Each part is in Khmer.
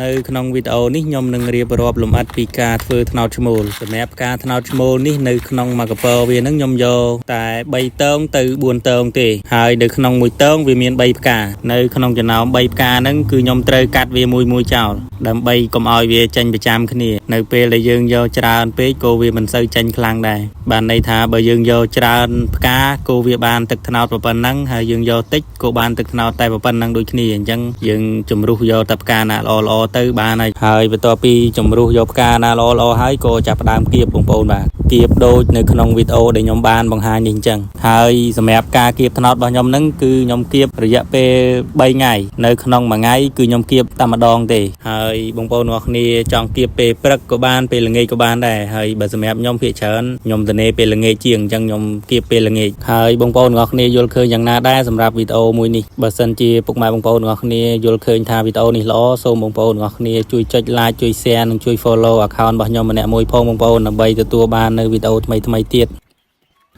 នៅក្នុងវីដេអូនេះខ្ញុំនឹងរៀបរាប់លម្អិតពីការធ្វើត្នោតឈ្មោលសម្រាប់ការត្នោតឈ្មោលនេះនៅក្នុងមួយកពរវានឹងខ្ញុំយកតែ3តងទៅ4តងទេហើយនៅក្នុងមួយតងវាមាន3ផ្កានៅក្នុងចំណោម3ផ្កាហ្នឹងគឺខ្ញុំត្រូវកាត់វាមួយមួយចោលដើម្បីកុំឲ្យវាចេញប្រចាំគ្នានៅពេលដែលយើងយកច្រើនពេកក៏វាមិនសូវចេញខ្លាំងដែរបានន័យថាបើយើងយកច្រើនផ្កាក៏វាបានទឹកត្នោតប៉ុណ្ណឹងហើយយើងយកតិចក៏បានទឹកត្នោតតែប៉ុណ្ណឹងដូចគ្នាអញ្ចឹងយើងជំរុះយកតែផ្កាណាល្អល្អទៅបានហើយហើយបន្ទាប់ពីជំរុះយកផ្កាណាល្អល្អហើយក៏ចាប់ផ្ដើមគៀបបងប្អូនបាទគៀបដូចនៅក្នុងវីដេអូដែលខ្ញុំបានបង្ហាញនេះអញ្ចឹងហើយសម្រាប់ការគៀបត្នោតរបស់ខ្ញុំហ្នឹងគឺខ្ញុំគៀបរយៈពេល3ថ្ងៃនៅក្នុងមួយថ្ងៃគឺខ្ញុំគៀបតែម្ដងទេហើយបងប្អូនទាំងអស់គ្នាចង់គៀបពេលព្រឹកក៏បានពេលល្ងាចក៏បានដែរហើយបើសម្រាប់ខ្ញុំភាគច្រើនខ្ញុំទនេពេលល្ងាចជាងអញ្ចឹងខ្ញុំគៀបពេលល្ងាចហើយបងប្អូនទាំងអស់គ្នាយល់ឃើញយ៉ាងណាដែរសម្រាប់វីដេអូមួយនេះបើសិនជាពុកម៉ែបងប្អូនទាំងអស់គ្នាយល់ឃើញថាវីដេអូនេះល្អសូមបងប្អូនទាំងអស់គ្នាជួយចុច like ជួយ share និងជួយ follow account របស់ខ្ញុំម្នាក់មួយផងបងប្អូនដើម្បីទទួលបាននៅវីដេអូថ្មីៗទៀត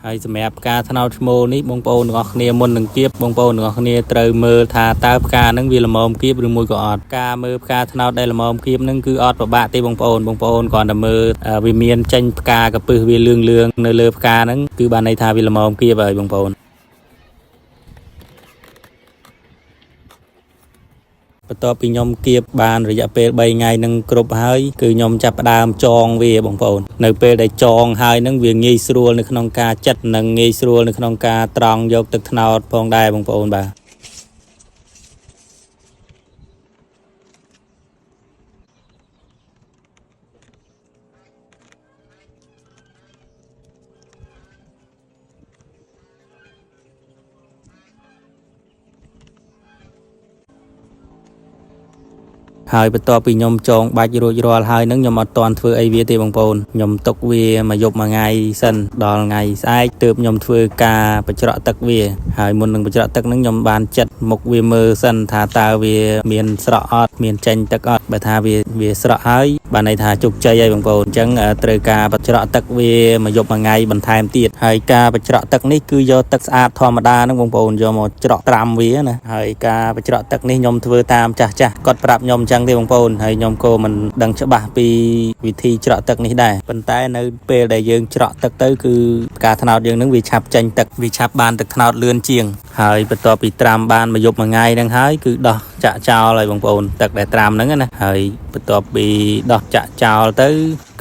ហើយសម្រាប់ផ្កាត្នោតឈ្មោលនេះបងប្អូនទាំងអស់គ្នាមុននឹងគៀបបងប្អូនទាំងអស់គ្នាត្រូវមើលថាតើផ្កាហ្នឹងវាល្មមគៀបឬមួយក៏អត់ការមើលផ្កាត្នោតដែលល្មមគៀបហ្នឹងគឺអត់ពិបាកទេបងប្អូនបងប្អូនគ្រាន់តែមើលវាមានចេញផ្កាកពឹសវាលឿងលឿងនៅលើផ្កាហ្នឹងគឺបានន័យថាវាល្មមគៀបហើយបងប្អូន បន្ទាប់ពីខ្ញុំគៀបបានរយៈពេល3ថ្ងៃនឹងគ្រប់ហើយគឺខ្ញុំចាប់ផ្ដើមចងវាបងប្អូននៅពេលដែលចងហើយនឹងវាងាយស្រួលនៅក្នុងការចិតនិងងាយស្រួលនៅក្នុងការត្រង់យកទឹកត្នោតផងដែរបងប្អូនបាទ ហើយបន្ទាប់ពីខ្ញុំចងបាច់រួចរាល់ហើយនឹងខ្ញុំអត់ទាន់ធ្វើអីវាទេបងប្អូនខ្ញុំទុកវាមួយយប់មួយថ្ងៃសិនដល់ថ្ងៃស្អែកទើបខ្ញុំធ្វើការបញ្ច្រកទឹកវាហើយមុននឹងបញ្ច្រកទឹកនឹងខ្ញុំបានចិតមុខវាមើលសិនថាតើវាមានស្រក់អត់មានចេញទឹកអត់បើថាវាវាស្រក់ហើយបានន័យថាជោគជ័យហើយបងប្អូនអញ្ចឹងត្រូវការបញ្ច្រកទឹកវាមួយយប់មួយថ្ងៃបន្ថែមទៀតហើយការបញ្ច្រកទឹកនេះគឺយកទឹកស្អាតធម្មតាហ្នឹងបងប្អូនយកមកច្រកត្រាំវាណាហើយការបញ្ច្រកទឹកនេះខ្ញុំធ្វើតាមចាស់ចាស់គាត់ប្រាប់ខ្ញុំអញ្ចឹងទេបងប្អូនហើយខ្ញុំក៏មិនដឹងច្បាស់ពីវិធីច្រកទឹកនេះដែរប៉ុន្តែនៅពេលដែលយើងច្រកទឹកទៅគឺផ្កាត្នោតយើងនឹងវាឆាប់ចេញទឹកវាឆាប់បានទឹកត្នោតលឿនជាងហើយបន្ទាប់ពីត្រាំបានមួយយប់មួយថ្ងៃហ្នឹងហើយគឺដោះចាក់ចោលហើយបងប្អូនទឹកដែលត្រាំហ្នឹងណាហើយបន្ទាប់ពីដោះចាក់ចោលទៅ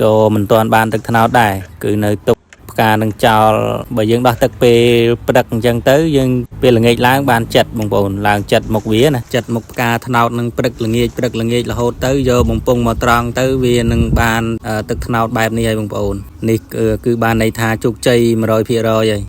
ក៏មិនទាន់បានទឹកត្នោតដែរគឺនៅទុកផ្កានឹងចោលបើយើងដោះទឹកពេលព្រឹកអញ្ចឹងទៅយើងពេលល្ងាចឡើងបានចិត្តបងប្អូនឡើងចិត្តមុខវាណាចិត្តមុខផ្កាត្នោតនឹងព្រឹកល្ងាចព្រឹកល្ងាចរហូតទៅយកបំពង់មកត្រង់ទៅវានឹងបានទឹកត្នោតបែបនេះហើយបងប្អូននេះគឺបានន័យថាជោគជ័យ100%ហើយ